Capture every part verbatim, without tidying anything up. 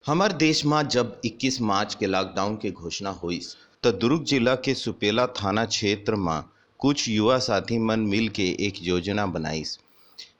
हमर देश म जब इक्कीस मार्च के लॉकडाउन के घोषणा होइस, त दुर्ग जिला के सुपेला थाना क्षेत्र म कुछ युवा साथी मन मिल के एक योजना बनाइस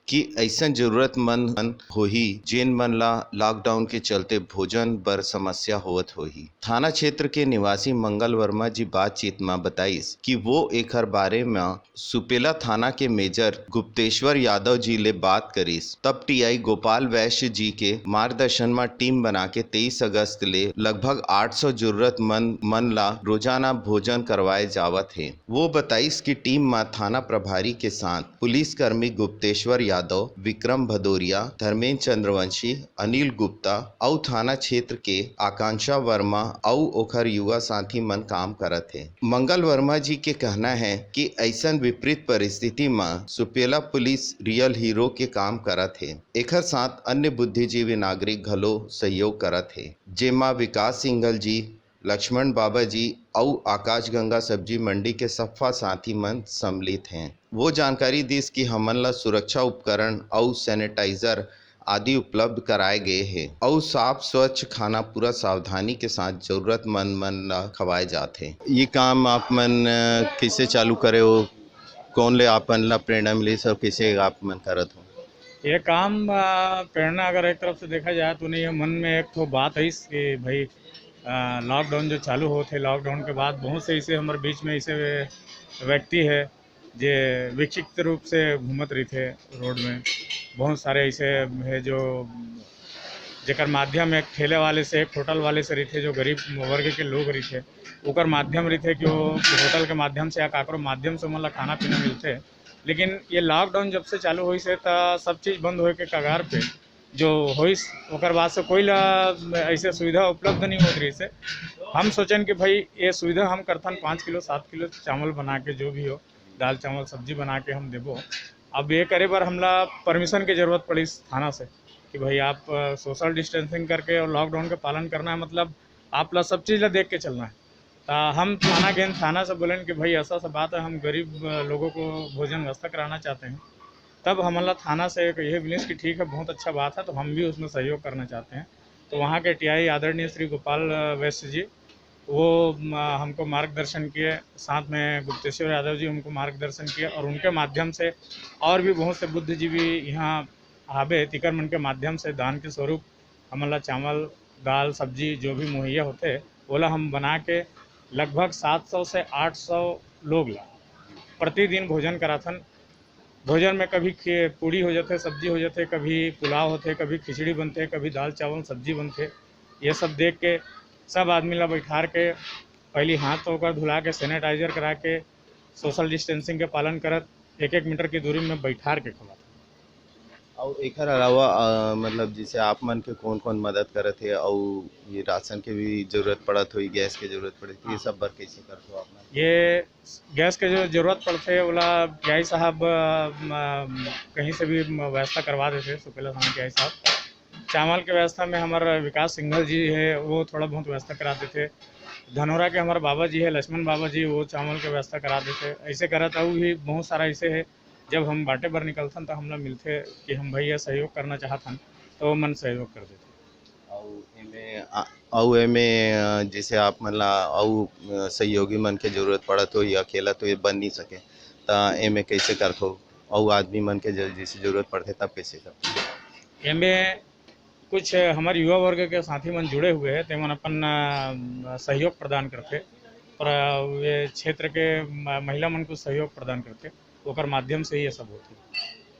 कि अइसन जरूरतमंद मन होही, जेन मन ला लॉकडाउन के चलते भोजन बर समस्या होवत होही। थाना क्षेत्र के निवासी मंगल वर्मा जी बातचीत म बताइस कि वो एखर बारे म सुपेला थाना के मेजर गुप्तेश्वर यादव जी ले बात करिस, तब टीआई गोपाल वैश्य जी के मार्गदर्शन म टीम बना के तेईस अगस्त ले लगभग आठ सौ जरूरतमंद मन ला रोजाना भोजन करवाए जावत हे। वो बताइस कि टीम म थाना प्रभारी के साथ पुलिसकर्मी गुप्तेश्वर यादव, विक्रम भदौरिया, धर्मेंद्र चंद्रवंशी, अनिल गुप्ता अउ थाना क्षेत्र के आकांक्षा वर्मा अउ ओखर युवा साथी मन काम करत हे। मंगल वर्मा जी के कहना हे कि अइसन विपरीत परिस्थिति म सुपेला पुलिस रियल हीरो के काम करत हे। एखर साथ अन्य बुद्धिजीवी नागरिक घलो सहयोग करत हे, जेमा विकास सिंघल जी, लक्ष्मण बाबा जी अउ आकाश गंगा सब्जी मंडी के सफा साथी मन सम्मिलित हें। वो जानकारी दिस कि हमन ला सुरक्षा उपकरण अउ सैनिटाइजर आदि उपलब्ध कराए गए हे अउ साफ स्वच्छ खाना पूरा सावधानी के साथ जरूरतमंद मन ला खवाए जात हे। ये काम आप मन, अ, कइसे चालू करे हो? कौन ले आप मन ला प्रेरणा मिलिस अउ कइसे आप मन करत हो? ये काम, अ, प्रेरणा अगर एक तरफ से देखा जाए तो नहीं है, मन में एक ठो बात आइस कि भाई, अ, लॉकडाउन जो चालू होत हे, लॉकडाउन के बाद बहुत से ऐसे हमारे बीच में ऐसे व्यक्ति है जे विक्षिप्त रूप से घूमत रहिथे रोड में। बहुत सारे ऐसे है जो जेकर माध्यम एक ठेले वाले से, एक होटल वाले से रहिथे, जो गरीब वर्ग के लोग रहिथे, ओकर माध्यम रहिथे कि वो होटल के माध्यम से या काकरो माध्यम से ओमन ला खाना पीना मिलथे। लेकिन ये लॉकडाउन जब से चालू होइस हे, त सब चीज बंद होए के कगार पे जो होइस, ओकर बाद से कोई ला ऐसे सुविधा उपलब्ध नहीं होत रहिस हे। हम सोचन कि भाई, ये सुविधा हम करथन, पाँच किलो, सात किलो चावल बना के, जो भी हो, दाल चावल सब्जी बना के हम देबो। अब ये करे बर हमला परमिशन के जरूरत पड़िस थाना से कि भाई, आप, अ, सोशल डिस्टेंसिंग करके और लॉकडाउन के पालन करना है, मतलब आप ला सब चीज ला देख के चलना है। त हम थाना गेन, थाना से बोलेन कि भाई, ऐसा ऐसा बात है, हम गरीब, अ, लोगों को भोजन व्यवस्था कराना चाहते हैं। तब हमन ला थाना से एक ये मिलिस कि ठीक है, बहुत अच्छा बात है, तो हम भी उसमें सहयोग करना चाहते हैं। तो वहाँ के टीआई आदरणीय श्री गोपाल, अ, वैश्य जी, वो, म, हमको मार्गदर्शन किए, साथ में गुप्तेश्वर यादव जी हमको मार्गदर्शन किए और उनके माध्यम से और भी बहुत से बुद्धिजीवी यहाँ आबे, तिकर मन के माध्यम से दान के स्वरूप हमन ला चावल, दाल, सब्जी जो भी मुहैया होथे, ओला हम बना के लगभग सात सौ से आठ सौ लोग ला प्रतिदिन भोजन कराथन। भोजन में कभी खे-, पूड़ी हो जाथे, सब्जी हो जाथे, कभी पुलाव होथे, कभी खिचड़ी बनथे, कभी दाल चावल सब्जी बनथे। ये सब देख के सब आदमी ला बैठार के पहली हाथ तो ओकर धुला के, सैनिटाइजर करा के, सोशल डिस्टेंसिंग के पालन करत एक एक मीटर की दूरी में बैठार के खवाथन। अउ एकर अलावा, अ, मतलब जैसे आप मन के कौन-कौन मदद करत हे अउ ये राशन के भी जरूरत पड़त होही, गैस के जरूरत पड़त होही, ये हाँ। सब बर कैसे करत हो आप मन? ये गैस के जो जरूरत पड़थे, ओला टीआई साहब, अ, म-, कहीं से भी म-, व्यवस्था करवा देथे, सुपेला थाना टीआई साहब। चावल के व्यवस्था में हमर विकास सिंघल जी हे, वो थोड़ा बहुत व्यवस्था करा देथे। धनोरा के हमर बाबा जी हे, लक्ष्मण बाबा जी, वो चावल के व्यवस्था करा देथे। ऐसे करत अउ भी बहुत सारा ऐसे हे, जब हम बांटे बर निकलथन, त हमला मिलथे कि हम भैया सहयोग करना चाहत हन, त वो मन सहयोग कर देथे। अउ एमे, अ, अउ एमे, अ, जैसे आप मन ला अउ, अ, सहयोगी मन के जरूरत पड़त हो या अकेला तो ये बन नहीं सके, त एमे कैसे करथो? अउ आदमी मन के ज-, जैसे जरूरत पड़थे, तब कैसे करथो? एमे कुछ हमर युवा वर्ग के साथी मन जुड़े हुए हैं, तेमन अपन, अ, सहयोग प्रदान करथे, पर ये क्षेत्र के म-, महिला मन को सहयोग प्रदान करथे, ओकर माध्यम से ही ये सब होथे।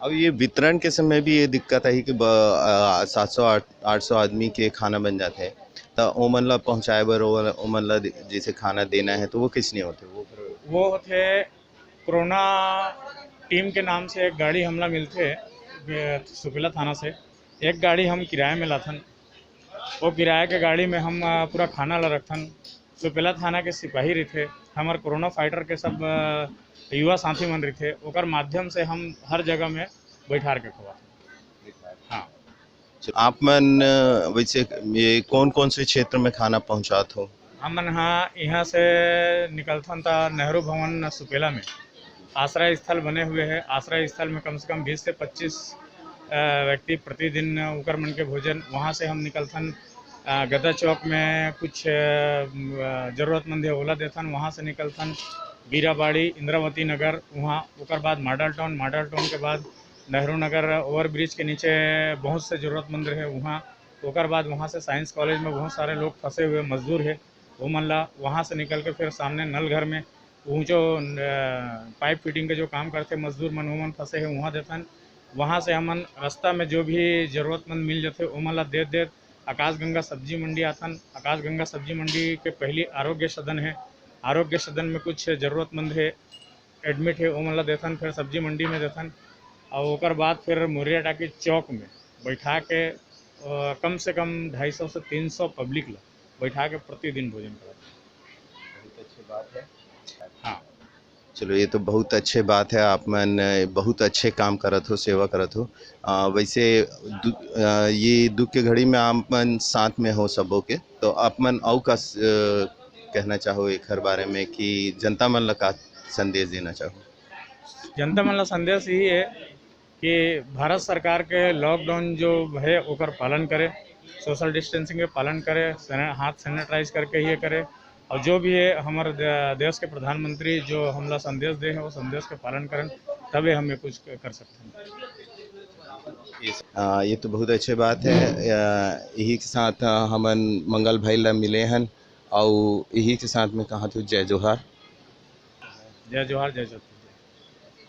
अब ये वितरण के समय भी ये दिक्कत आही कि ब-, अ, सात सौ, आठ, आठ सौ आदमी के खाना बन जाथे, त ओमन ला पहुँचाए बर, ओ-, ओमन ला दे-, जैसे खाना देना है, तो वो किसने होथे? वो फिर वो होथे कोरोना टीम के नाम से एक गाड़ी हमला मिलथे, ए, सुपेला थाना से। एक गाड़ी हम किराए में लाथन। वो किराए के गाड़ी में हम, अ, पूरा खाना ला रखथन। सुपेला थाना के सिपाही रहिथे, हमर कोरोना फाइटर के सब, अ, युवा साथी मन रहिथे, ओकर माध्यम से हम हर जगह में बैठार के खवाथन। हाँ। आप मन, अ, वैसे ये कौन-कौन से क्षेत्र में खाना पहुंचात हो? हमन ह इहाँ से निकलथन त नेहरू भवन सुपेला में आश्रय स्थल बने हुए है। आश्रय स्थल में कम से कम बीस से पच्चीस, अ, व्यक्ति प्रतिदिन उकर मन के भोजन, वहाँ से हम निकलथन अ, गदा चौक में कुछ, अ, जरूरतमंद हे, ओला देथन, वहाँ से निकलथन बीराबाड़ी, इंद्रावती नगर, वहाँ, ओकर बाद मॉडल टाउन, मॉडल टाउन के बाद नेहरू नगर ओवरब्रिज के नीचे बहुत से जरूरतमंद रहे, वहाँ, ओकर बाद वहाँ से साइंस कॉलेज में बहुत सारे लोग फंसे हुए मजदूर हे, वो मन ला वहाँ से निकल के फिर सामने नलघर में ऊंचो, अ, पाइप फिटिंग के जो काम करथे मजदूर मन, वो मन फंसे हे, वहाँ देथन। वहाँ से हमन रास्ता में जो भी जरूरतमंद मिल जाथे, वो मन ला दे देत। आकाशगंगा सब्जी मंडी आथन। आकाशगंगा सब्जी मंडी के पहली आरोग्य सदन हे, आरोग्य सदन में कुछ जरूरतमंद हे, एडमिट हे, वो मन ला देथन, फिर सब्जी मंडी में देथन। और ओकर बाद फिर मुरिया टाकी चौक में बैठा के, अ, कम से कम ढाई सौ से तीन सौ पब्लिक ला बैठा के प्रतिदिन भोजन करत। बहुत अच्छी बात है। हाँ। चलो, ये तो बहुत अच्छे बात है, आप मन बहुत अच्छे काम करत हो, सेवा करत हो। अ, वैसे दु-, अ, ये दुख के घड़ी में आप मन साथ में हो सबो के, तो आप मन अउ का स-, अ, कहना चाहो एखर बारे में कि जनता मन ला का संदेश देना चाहो? जनता मन ला संदेश यही है कि भारत सरकार के लॉकडाउन जो है ओकर पालन करे, सोशल डिस्टेंसिंग के पालन करे, सैने-, हाथ सैनिटाइज करके ही करे। और जो भी है हमारे दे-, देश के प्रधानमंत्री जो हमला संदेश दे हैं, वो संदेश के पालन करें, तबे हम ये कुछ क-, कर सकते हैं। अ, ये तो बहुत अच्छे बात है। अ, यही के साथ, अ, हमन मंगल भाई ला मिले हन, अउ यही के साथ में कहा तो जय जोहार। जय जोहार, जय जोहार।